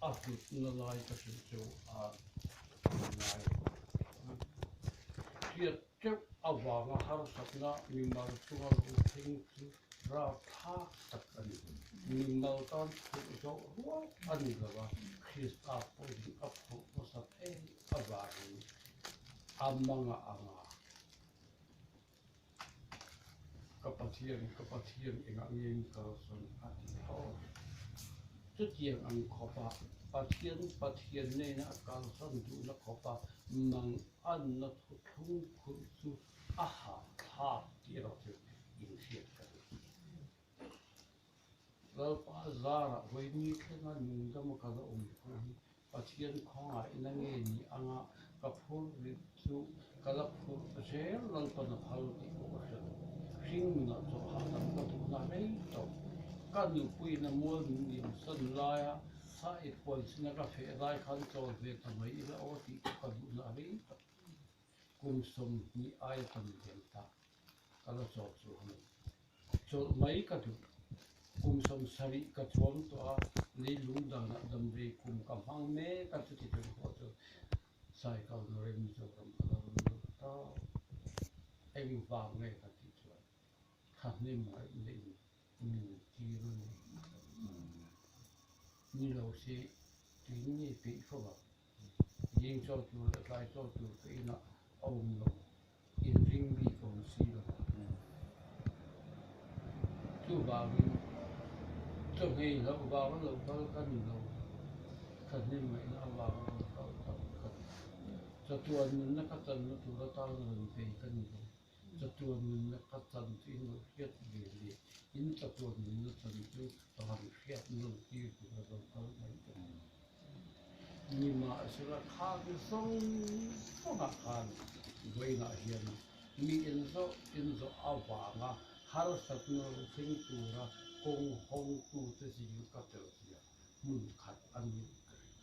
A hlutna lai ka hrilh chu a ngai lo. Hriat teuh avanga harsatna mimal chunga lo thleng chu rapthlak tak a ni. Mimal tan phurh zawh rual a ni lo a, Krista pawhin a phurh hmasat em avangin a manga anga Ka Pathian, ka Pathian engah nge in kalsan a ti tho. Chutiang ang khawpa Pathian Pathian nena a kalsan duhna khawpa nang anna thuthlung phurh chu a hahthlak tih erawh chu inhriat ka duh. Lalpa zarah vawi thlenga nungdama ka la awm pawh hi Pathian khawngaihna nge ni anga ka phur rit chu ka la phur zel Lalpan a phal tih pawh ka hre lo. Hringnunah chawlh hahdam ka duhna rei tawh. Ka nupuiin a mual min liam san laia thla puan sina ka feh lai khan chawl ve ta mai ila aw tih pawh ka duhna rei tawh. Kum 20 aia tam liam ta ka la chawl chu a ni. Chawlh mai ka duh. Kum 70 ka chuang tawh a, leilung danah damrei kum ka hmang mek a, chuti chung pawh chu cycle nawrin Mizoram ka lo rawn lut ta. Engvang nge ka tih chuan thahnem ngaihna in min tir a ni. Ni lo se tuin nge peih fo ang? Zing chaw tur leh tlai chaw tur ka inah a awm lo, inring bik a awm si lo. Chuvangin chawhmei hlauh vanga lo kal ka ni lo, thahnem ngaihna avanga rawn kal tak ka ni. Chatuan nunna ka channa tur atan rawn bei ka ni lo. Chatuan nunna ka chan chu in lo hriat ve leh in chatuan nunna chan chu ram hriat nawn tir tura lo kal mai ka ni. Nimahsela khang zawng zawngah khan vawiinah hian mi inzawh inzawh avanga harsatna lo thleng tura kawng hawngtute zing ka tel zia hmun khat a ni ka ring.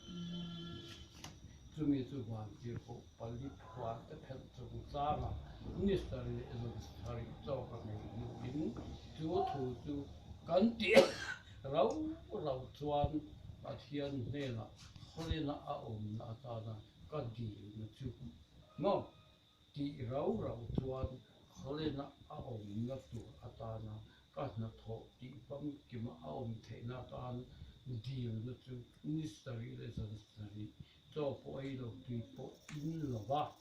Chumi chu vantirhkoh pali phuar te phelh chungchangah Minister leh Zonsarih chawk a ngei hnuin chu thu chu kan tih rau rau chuan Pathian hnenah Holena a awmna atana ka dilna chu maw tih rau rau chuan Holena a awmna tur atana ka hnathawh tih famkima a awm theihna atan dilna chu ni sarih leh zan sarih chaw pawh ei lo tui pawh in lo va.